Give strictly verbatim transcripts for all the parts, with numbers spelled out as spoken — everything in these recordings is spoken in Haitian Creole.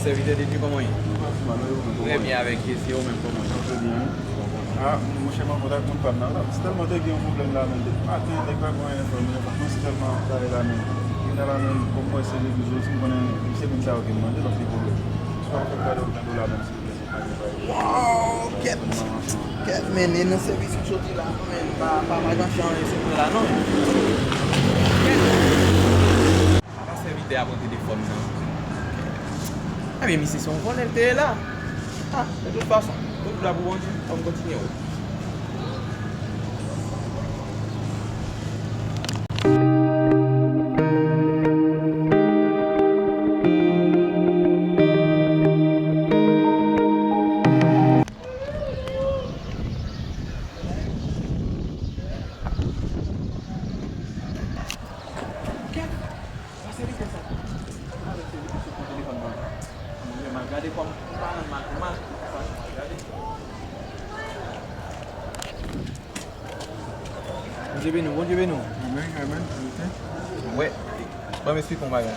Sèvitè de Dye, kòman w ye? Trè byen avèk Jezi, ou menm kòman w ye? Trè byen, wi. Ah, monchè, m an kontak moun pa m nan la. Sitèlman te gen yon pwoblèm la, men depi maten, nèg la gen yon enfòm, enfòm, sitèlman ta la, men. Gen la, men, kòm mwen se legliz yo, si m konnen, se moun sa yo ki m mande, donk, se pwoblèm. Si w pa fè kado, kado la, men, silvouplè, se pa gen bagay. Wow, kèt, kèt, men, e nan sèvis m soti la, men, pa, pa, pa gen chan, se mwen la, non. Kèt. Apa sèvitè a pran telefòn nan? Ebyen, misye se yon vòlè l te ye la. Ah, de tout fason, tout glwa pou Bondye. Ann kontinye wout. Kèt! Sa se li fè sa. Avèk se li ki sot pran telefòn nan. Mwen menm, al gade kòm m pa rann mal pou mal. Sa, al gade. Bondye beni w, Bondye beni w. Amèn, amèn, amèn. Wè, ban m esplike w yon bagay.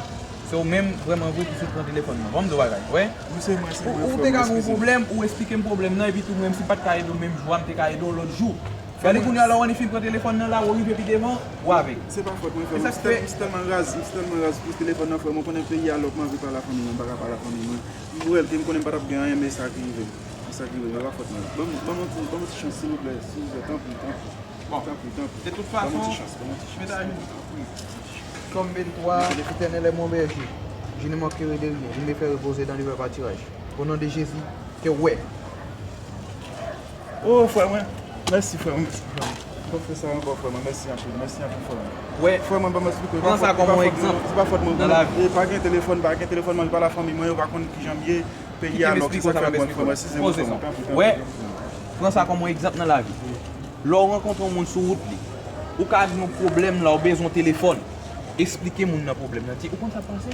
Se ou menm, vrèman vre, ki sot pran telefòn nan. Ban m di w yon bagay, wè. Wi, se mwen, se mwen, frè m, eskize m. Ou, ou te ka gen yon pwoblèm, ou esplike m pwoblèm nan, epi tou, mwen menm, si m pa t ka ede w menm jan m te ka ede w lòt jou. Gade kounye a la, w annik fin pran telefòn nan la, w rive pi devan, w avè l. Se pa fòt mwen, frè m. M tèl-, m tèlman raz, m tèlman raz pou telefòn nan, frè m. Ou konnen peyi a lòk, m anvi pale a fanmi mwen, m pa ka pale a fanmi mwen. M wè l, ke m konnen m pa t ap gen anyen, men sa ki rive m. Men sa ki rive m, e pa fòt mwen. Ban m, ban m yon ti, ban m yon ti chans, silvouplè, silvouplè, tanpri, tanpri. Bon, tanpri, tanpri. De tout fason, ban m yon ti chans, ban m yon ti chans, tanpri. Psaume vingt-trois, L'Éternel est mon berger, je ne manquerai de rien, il me fait reposer dans de verts pâturages. Au nom de Jésus, que ouais. Oh, frè mwen. Mèsi, frè mwen. M p ap fè sa ankò, frè mwen. Mèsi anpil. Mèsi anpil, frè mwen. Wè. Frè mwen, ban m eksplike w. Pran sa kòm yon egzanp nan lavi. Se pa fòt mwen. Se pa fòt mwen. Nan lavi. E pa gen telefòn, pa gen telefòn, mwen pa la fanmi mwen, yo pa konn kijan m ye. Peyi a lòk, se sa k fè mwen, frè mwen. Eskize m, frè mwen. Poze sa. Wè. Pran sa kòm yon egzanp nan lavi. Lè w rankontre yon moun sou wout li, ou ka jwenn yon pwoblèm la, ou bezwen yon telefòn. Eksplike moun nan pwoblèm nan. Di, ou konn sa k pase?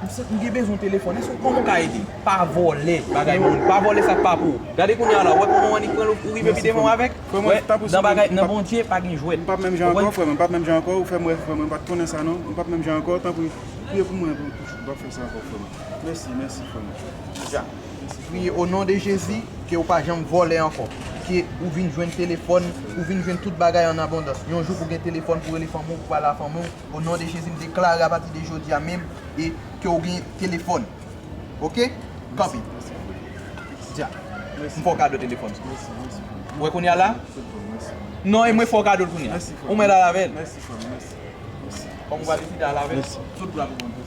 M santi m gen bezwen telefòn. Èske w, kòman w ka ede m? Pa vòlè bagay moun. Pa vòlè sa k pa pou ou. Gade kounye a la, ou wè kòman w annik pran l, ou rive pi devan w avèk? Wè, nan bagay, nan Bondye, pa gen jwèt. M p ap menm jan ankò, frè mwen. M p ap menm jan ankò. Ou fè m wè, frè mwen, m pa t konnen sa, non. M p ap menm jan ankò. Tanpri, priye pou mwen, pou, pou m p ap fè sa ankò, frè mwen. Mèsi, mèsi, frè mwen. Mèsi. Priye o non de Jezi, ke w pa janm vòlè ankò. Ke ou vin jwenn telefòn, ou vin jwenn tout bagay an abondans. Yon jou pou gen telefòn pou rele fanmi w, pou pale a fanmi w. O non de Jezi, m deklare apati de jodi a menm, e ke w gen telefòn. Oke? Kanpe. Dja. M fè w kado telefòn sa. Ou wè kounye a la? Non, e mwen fè w kado l kounye a. Ou mèt al avè l. Kòm ou pral deside al avè l, tout glwa pou Bondye.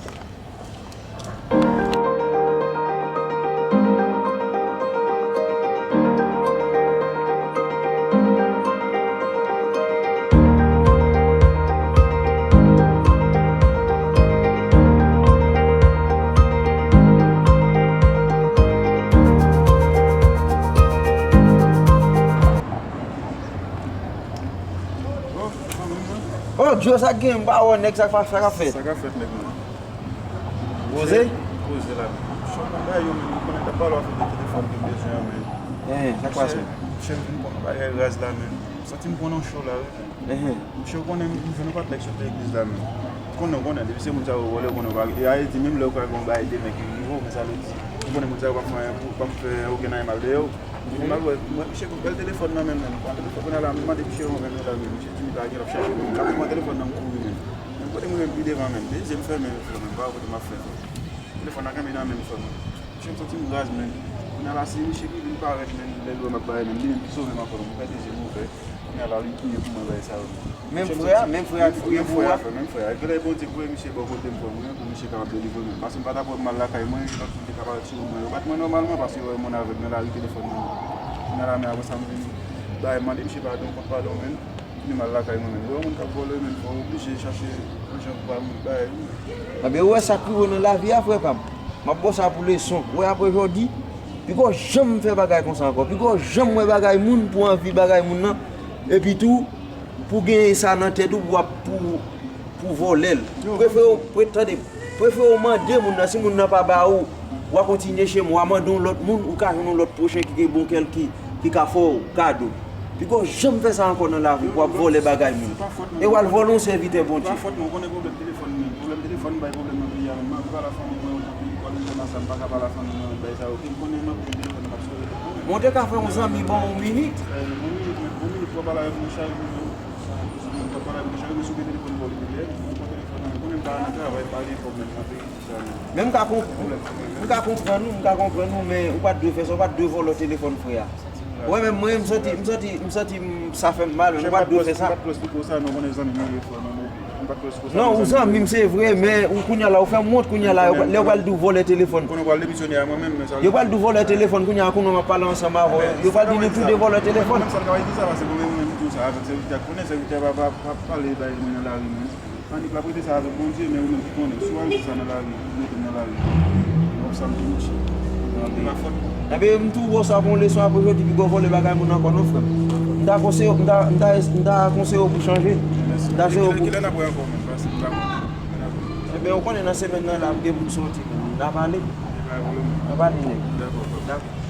Oh, Djo, sa k gen, m pa wè nèg, sa k pa, sa k ap fèt? Sa k ap fèt, nèg mwen? Poze? Poze la. Chòk mwen bay yo, men, ou konnen, t ap pale w afè de telefòn ke m bezwen an, men. Enhen, sa k pase? Monchè, monchè, m vin pran bagay raz la, men. M santi m pran nan cho la, wi, men. Enhen. Monchè, ou konnen, m jwenn yon patnè k sot legliz la, men. Ou konnen, ou konnen, depi se moun sa yo vòlè, ou konnen, ou pa, e Ayiti, menm lè ou ka gen yon bagay demen ki rive w, men sa vle di, ou konnen moun sa yo p ap fè anyen pou, p ap fè okenn anyen mal dèyè w. Mwen, mwen, misye bèl telefòn nan men l, men. Pran telefòn nan la, mwen mande misye yon ven dola, men. Misye di m pa gen, l ap chache, men. L ap pran telefòn nan, m kouri, men. Men kote mwen menm pi devan, men. Dezyèm fèmen, frè, men. Pa kote m ap fè, frè. Telefòn nan kenbe nan men m, frè, men. Misye, m santi m raz, men. Kounye a la, se misye ki vin parèt, men. Lè l wè m ap bay, men. Li menm ki sove m ankò, men. Mwen fè dezyèm ouvè. Kounye a la, li tounen pou mwen, bagay sa yo. Menm frè a, menm frè a ki touye pou ou a, frè, menm frè a. Genlè Bondye voye misye bò kote m, frè mwen, pou misye kapab delivre mwen. Paske m pa t ap wè m mal lakay mwen, lòt moun te ka parèt sou mwen. Yo pa t mande nòmalman, paske yo wè moun avèg nan lari, telefòn nan. Kounye a la, men apre sa, m vin bay, mande misye padon, kont padon, men. Vin mal lakay mwen, men. Lè yon moun k ap vòlè, men, fò w oblije chache yon jan pou pa bay. Ebyen, ou wè sa k rive w nan lavi a, frè pa m. M ap ba w sa pou leson. Ou wè apre jodi, piko janm fè bagay konsa ankò. Piko janm wè bagay moun pou anvi bagay moun nan. Epi tou, pou genyen sa nan tèt ou pou w ap, pou, pou vòlè l. Prefere w, pre-, tande, prefere w mande moun nan, si moun nan pa ba ou, w a kontinye chemen, w a mande yon lòt moun, ou ka jwenn yon lòt pwochen ki gen bon kè l, ki, ki ka fè w kado. Piko janm fè sa ankò nan lavi, pou w ap vòlè bagay moun. E w al vòlè yon sèvitè Bondye. Se pa fòt mwen, ou konnen pwoblèm telefòn, men. Pwoblèm telefòn bay pwoblèm nan peyi a, men. M anvi pale a fanmi mwen yo nan peyi. Pale m konsa, m pa ka pale a fanmi mwen, bagay sa yo, ok? M konnen m ap pran telefòn, m ap sove telefòn. Bon, te ka fè yon zanmi ban yon minit. Yon minit, men yon minit, w ap pale avèk mwen chak jou, non? W ap pale avèk mwen chak jou, men sou telefòn pa w li te lè, mwen pran telefòn nan, konnen m pa nan travay, pa gen pwoblèm nan peyi, sa, non. Men m ka konp-, m ka konprann ou, m ka konprann ou, men ou pa t dwe fè sa, ou pa t dwe vòlò telefòn frè a. Wè, men mwen, m santi, m santi, m santi m, sa fè m mal, men m pa t dwe fè sa. M pa t twò esplike w sa, non, konnen zanmi m yo ye frè, non, non. M pa t twò esplike w sa, non, ou zanmi m, se vre, men ou kounye a la, ou fè m wont kounye a la, lè w pral di w vòlè telefòn. Konnen w pral demisyone a mwen menm, men sa. Yo pral di w vòlè telefòn, kounye a kounye a m ap pale ansanm avè w. Yo pral di nou tou de vòlè telefòn. Mwen menm sa l ka di sa, paske mwen menm m di w sa, avèk sèvitè, konnen sèvitè pa, pa, pa pale bay mwen nan lari, non. Annik l ap rete sa avèk Bondye, men ou menm ki konnen, si w al di sa nan lari, ou mete m nan lari. Donk sa m di mouche. Anpil pa fòt mwen. Ebyen, m tou wè sa pou yon leson apre jodi, piga w vòlè bagay moun ankò non, frè m. M ta konseye w, m ta, m ta, m ta konseye w pou chanje. M ta konseye w pou. Kilè n ap wè ankò, menm, paske m pa konn. Lè n ap wè. Ebyen, ou konnen nan semèn nan la, m gen pou m soti, menm. N a pale. N a pale, nèg. Dakò, frè m. Dakò.